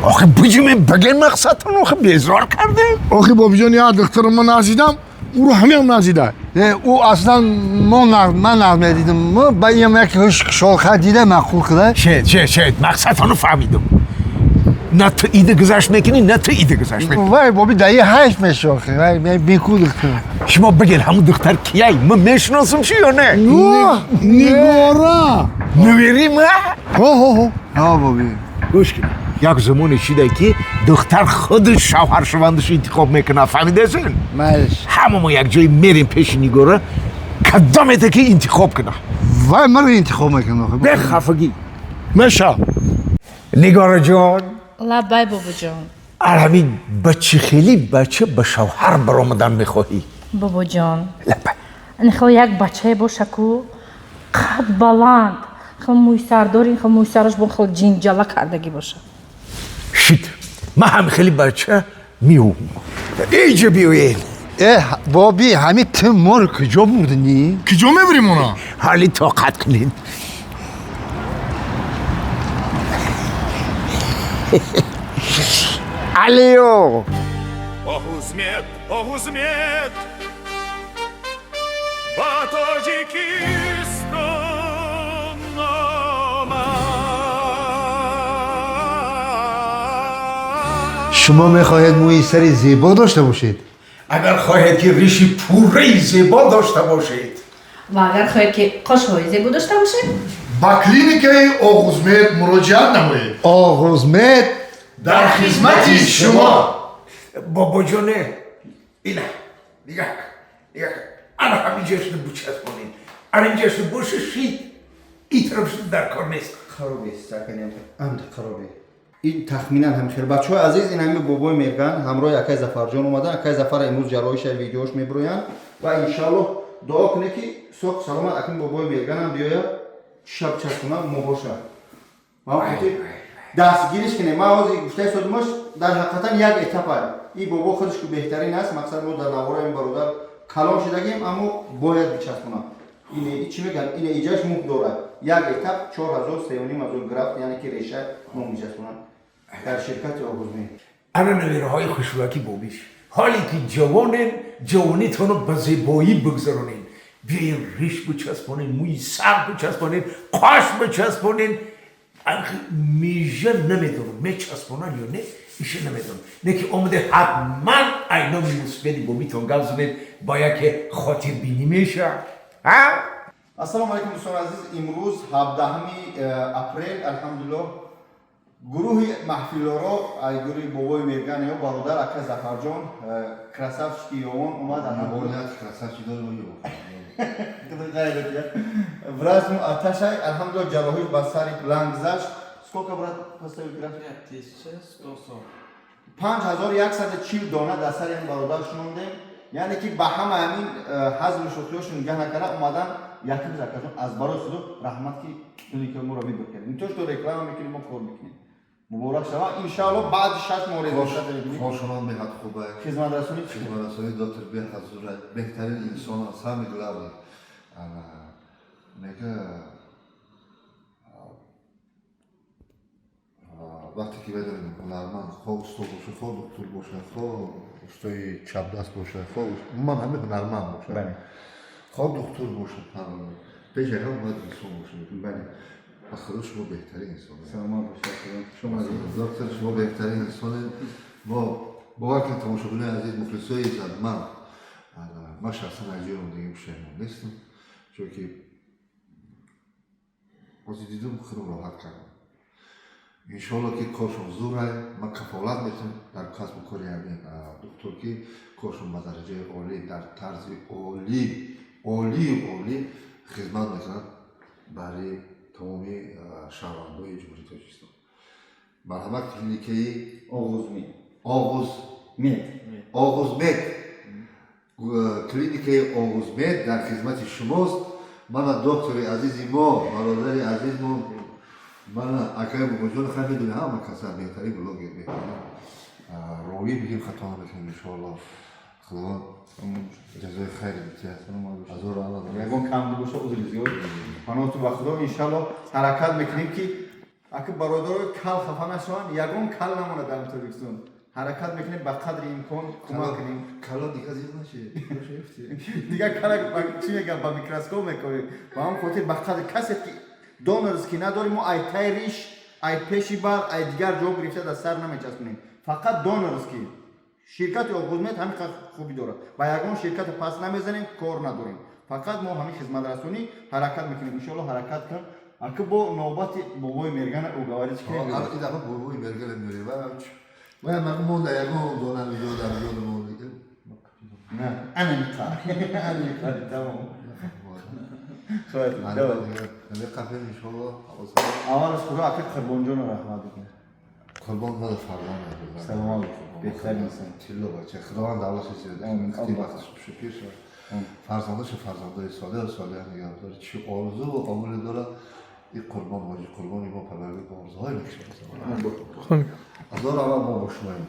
Охи биҷумем бигем мақсадтон охи безор кардем. Охи бобиҷон, як духтаро ман назидам, ӯро ҳамеам назида. Ӯ аслан мо ман нағз медидим. Мо ба инам як ҳушшолха дида маъқул кида. Шед, шед, шед, мақсадтонро фаҳмидум. На ту ида гузашт мекунӣ, на ту ида гузашт мекунӣ. Вай боби даи ҳайф мешохи. Вай беку духтар. Шумо бигед ҳамун духтар кияй? Ман мешиносам ши ё не? Нигора. Нуери ма? Ҳо, ҳо, ҳо. Ҳа, боби. Гӯш кун. Як замоне шида ки духтар худаш шавҳаршавандаш интихоб мекунад, фаҳмидасен? Майлиш. Ҳама мо як ҷое мерем пеши Нигора, кадомете ки интихоб кунад. Вай маро интихоб мекунад охи. Бехафагӣ. Меша. Нигора ҷон. Лаббай, бобоҷон. Ҳамин ба чӣ хели бача ба шавҳар баромадан мехоҳӣ? Бобоҷон. Лаббай. Хел як бачае боша ку қад баланд, хел мӯйсардори, хел мӯйсараш бо хел ҷинҷала кардагӣ боша. Шит, ман ҳам хели бача меёбам. Иҷа биёед. Э, боби, ҳамин ту моро куҷо бурдинӣ? Куҷо мебарем она? Ҳоли тоқат кунед. Алио. Оғузмед, Оғузмед, ба Тоҷикистон омад. Шумо мехоҳед мӯи сари зебо дошта бошед? Агар хоҳед ки риши пурраи зебо дошта бошед. Ва агар хоҳед ки қошҳои зебо дошта бошед. Ба клиникаи Оғузмед муроҷиат намоед. Оғузмед дар хизмати шумо. Бобоҷоне, ина нигоҳ, нигоҳ, ана ҳамин ҷояшро бичаспонед, ана ин ҷояшро боша, шид, ин тарафшо дар кор нест. Харобе саканем амд харобе. Ин тахминан ҳам хел. Бачаҳои азиз, ин ҳами бобои Мерган ҳамроҳи акай Зафарҷон омадан. Акай Зафар имрӯз ҷарроҳиша видеош мебироянд ва иншааллоҳ дуо кунед ки соқ саломат акин бобои Мерганам биёяд, шаб часпона моҳоша. Ман дастгириш кунем. Ман ҳозир гуфтаи содимош дар ҳақиқатан як этапа. Ин бобо худаш ки беҳтарин аст, мақсад мо дар навораи ин бародар калон шудагем, аммо бояд бичаспона. Ине чӣ мегӯянд? Ине иҷаш муҳ дорад. Як этап 4000, 3500 графт, яъне ки реша муҳ мечаспонанд дар ширкати Оғузмед. Ана навираҳои хушрӯяки бобиш, ҳоле ки ҷавонен, ҷавонитонро ба зебоӣ бигзаронед. Биёен риш бичаспонед, мӯи сар бичаспонед, қош бичаспонед. Межа намедонам мечаспонанд ё не, иша намедонам, не ки омаде ҳатман айноми мусбеди бобитон гап занед, бо яке хотирбинӣ меша. Ассалому алайкум, дӯстони азиз. Имрӯз 17 апрел, алҳамдулиллоҳ, гурӯҳи маҳфилоро ай гурӯҳи бобои Мерган ё бародар ака Зафарҷон, красавчики ёвон омад. Вразму аташай, алҳамдулиллоҳ, ҷарроҳиш ба сари ланг гузашт. Сколько, брат, поставил график? 5140. 5140 дона дар сари ин бародар шунондем, яъне ки ба ҳама ҳамин ҳазму шӯхиёшон нигаҳ накарда омадан якум заказон. Аз барои худо раҳмат ки клиникаи моро выбор кардем. Не то что реклама мекунем, мо кор мекунем. Муборак шава, иншаалло, баъди 6 моҳ результат мебинем. Коршонон беҳад хубе. Хизматрасонӣ чӣ? Хизматрасонии доктор беҳад зура, беҳтарин инсон, самый главный. Мега вақте ки медонем ҳунарманд хоҳ усто бошад, хоҳ духтур бошад, хоҳ устои чапдаст бошад, хоҳ умуман ҳамин ҳунарманд бошад, хоҳ духтур бошад, пеш аз ҳама бояд инсон бошад. Ба худо, шумо беҳтарин инсон. Саломат бошед, шумо. Доктор, шумо беҳтарин инсонед. Мо бовар кунед, тамошобинои азиз, мухлисои иззатманд, ман шахсан аз ҷои омадагим пушаймон нестам, чунки ҳозир дидум, худам роҳат кардам. Иншоалло ки коршон зурай, ман кафолат метавам дар касбу кори ҳамин духтур, ки коршон ба дараҷаи олӣ, дар тарзи олӣ, олию олӣ хизмат мекунад барои тамоми шаҳрвандои Ҷумҳурии Тоҷикистон. Марҳамат, клиникаи Оғузмед. Оғуз Мед. Оғузмед, клиникаи Оғузмед дар хизмати шумост. Мана доктори азизи мо, бародари азизмо, мана акаи Бобоҷон, хай медонӣ, ҳама каса беҳтарин блогер, беҳтарин ровӣ бигем, хато намекунем. Иншоалло, Худованд ҷазои хайр бидиҳад. Ҳазор раҳмат. Ягон камди боша, узри зиёд. Паноҳту ба Худо. Иншалло, ҳаракат мекунем ки Аки бародарои кал хафа нашаванд, ягон кал намонад дар Тоҷикистон. Ҳаракат мекунем, ба қадри имкон кӯмак кунем. Кало дига зиқ наши. Дигар кала чӣ мегам, ба микроскоп мекунем. Ба ҳамон хотир ба қадри касе ки донорский надорем, мо ай тай риш, ай пеши бар, ай дигар ҷо гирифта дар сар намечаспонем. Фақат донорский. Ширкати Оғузмед ҳамин қадр хубӣ дорад. Ба ягон ширкати пас намезанем, кор надорем. Фақат мо ҳамин хизматрасонӣ ҳаракат мекунем. Иншоалло, ҳаракат кун. Аки бо навбати бобои Мергана уговорить кунем. Ин дафъа бобои Мергана меорем. Ва ман монда ягон дона видео дар ёд монд. На, ана миқа, тамом. Хуб, давай. Қафем, иншоалло. Аввал аз Худо, аки Қурбонҷонро раҳмат бикун. Қурбон мада фарзанд надорам. Салом алейкум. Беҳтар инсон. Тилло бача. Худованд давлаташ зиёда. Амин. Хати вақташ пеши пир шавад. Фарзандашо фарзандои солеҳ солеҳ нигаҳ дорад. Чӣ орзу ва омиле дорад. Ин Қурбон, ҳоҷи Қурбони мо, парвардигор орзуҳое мекушад. Аз он аввал мо бо шумоем.